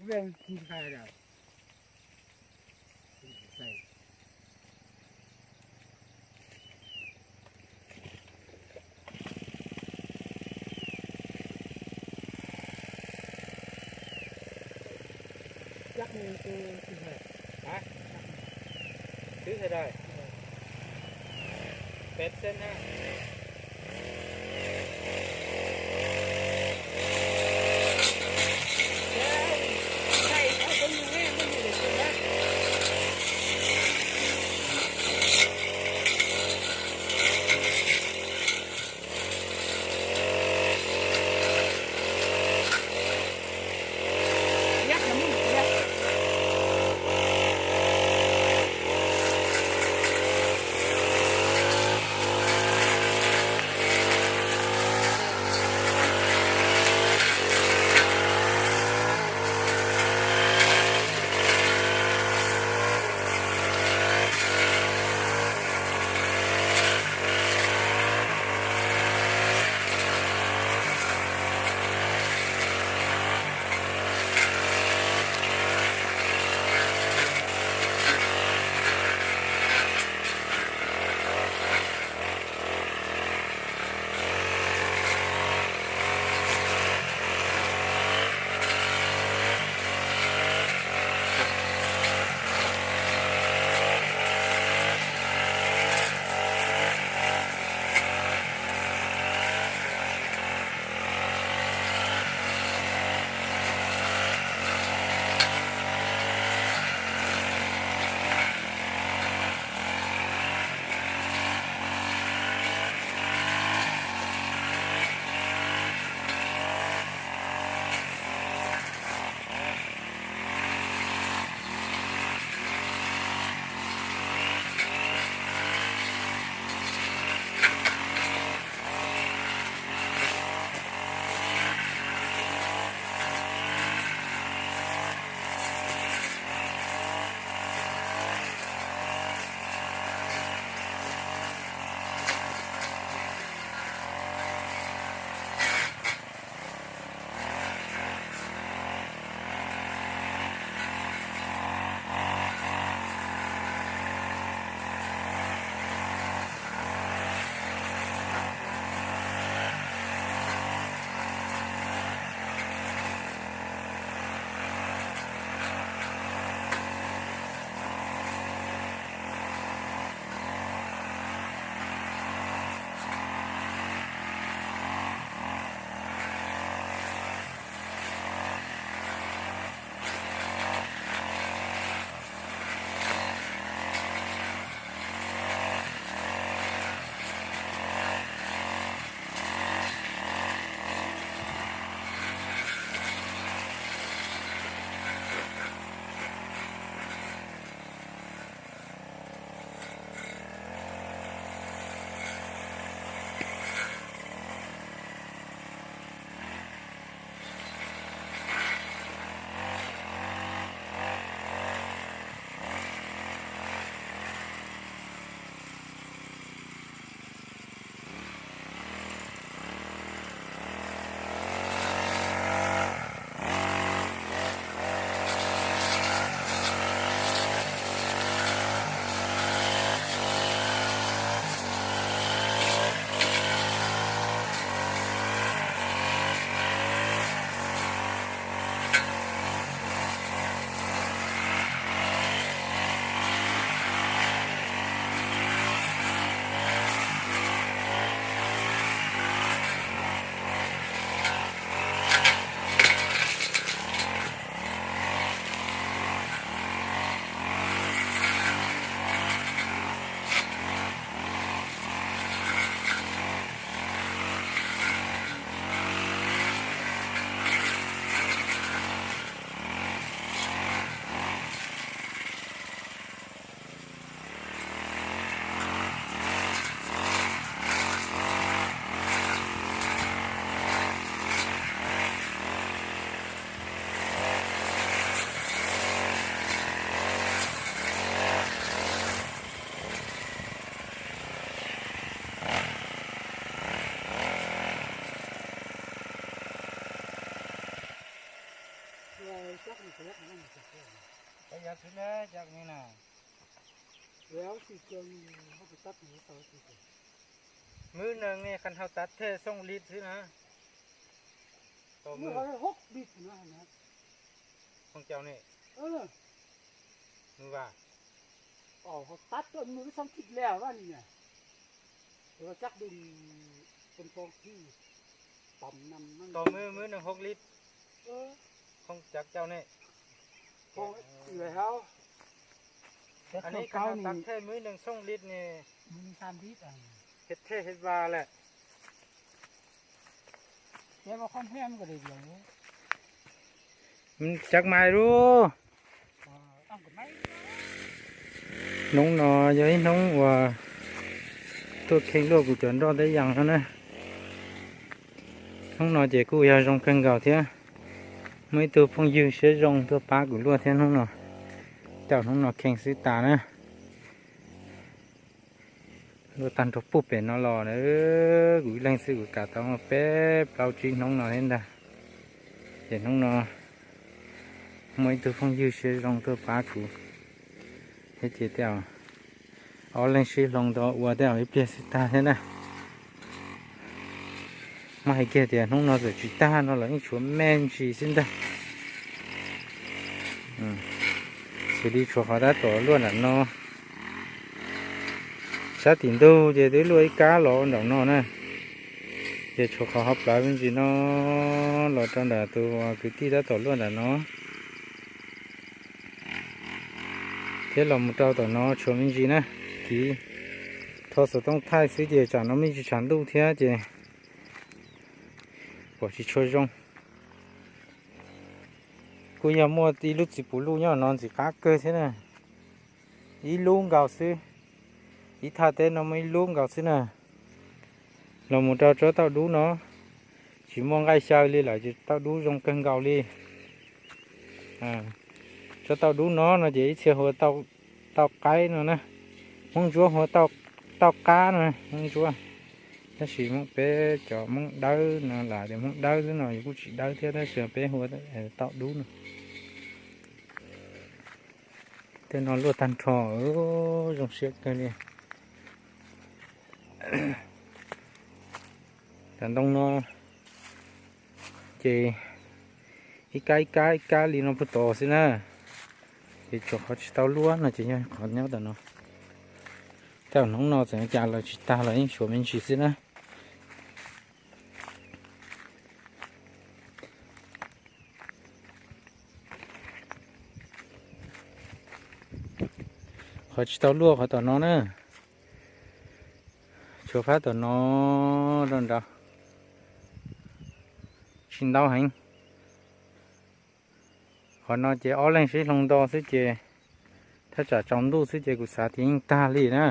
Cắt như tôi xin thầy. Hả? Xíu thầy ơi. Pet xếp ha. Thầy, thầy có nhiều nghe, có nhiều để truyền đấy. Mwb neeg ne qhov hau tav thej xooj li xwb na. Tau mwb, xooj caum ne. Mwb vas, tau mwb, mwb neeg hauv li, xooj caum ne. Anis qhov hau tav thej mwb neeg xooj li ne. Thej, thej hej vas lawm. Cov mais lub. Hnub no yog ib hnub uas tuaj kheej luaj kuv cov nroj teb yas no na. Hnub no ces kuj yog zoo kawg nkaus thiab. Muaj ib tug phooj ywg siab zoo tuaj pab kuv luaj thiab hnub no. Tej zaum hnub no kheej xwb tas na. Luaj tag nrho puag pem no los na, kuv ib leeg xwb kuv kam tau peb plaub tsib hnub no thiab ntag. Ces hnub no muaj ib tug phooj ywg siab zoo tuaj pab kuv thiab ces tej zaum ob leeg sib hloov ntawd ua tej zaum ib pliag xwb tag thiab na. Mas hais kiag tias hnub no txawm tsis tag no los yeej tshuav me ntsis xwb ntag. Xws li tshuav qhov tab tom luaj nram no, sab tim ntug ces twb luaj ib kab los nraum no na. Ces tshuav qhov hauv plawv me ntsis no los rau nram tus kwv tij tab tom luaj nram no, thiab los mus rau tom no tshuav me ntsis na. Kiv rho xov tooj thaij xwb ces tsam no me ntsis tshav ntuj thiab ces pom tsis tshua zoo. Kuj yog muaj ib lub txiv puv luj nyob no ntxim qab kawg thiab na. Ib lub nkaus xwb, ib thaj teb no muaj ib lub nkaus xwb na. Los mus rau tsob tauj dub no, tsis muaj nqaij xyaw li lawm ces tauj dub zoo kawg nkaus li. Tsob tauj dub no no ces ib txhia hu ua tauj qaib no na, Hmoob Ntsuab hu ua tauj qab no, Hmoob Ntsuab. Tab sis Hmoob peb cov Hmoob Dawb no lam tias Hmoob Dawb xwb no yus kuj tsis dawb thiab tab sis peb hu ua tauj dub no. Tej no luaj tag nrho, zoo siab kawg li. Cov ntoo no ces ib kab ib kab ib kab li no puag tod xwb na. Ces tshuav qhov tsis tau luaj no ces yog qhov nyob tom no. Tej zaum hnub no txawm cas los tsis tag los yeej tshuav me ntsis xwb na. Qhov tsis tau luaj qhov tom no na. Tshuav phab tom no rau nrad, tsis ntau heev. Qhov no ces ob leeg sib hloov nto xwb ces thaj tsam tsaus ntuj xwb ces kuv xav tias yeej tag li na.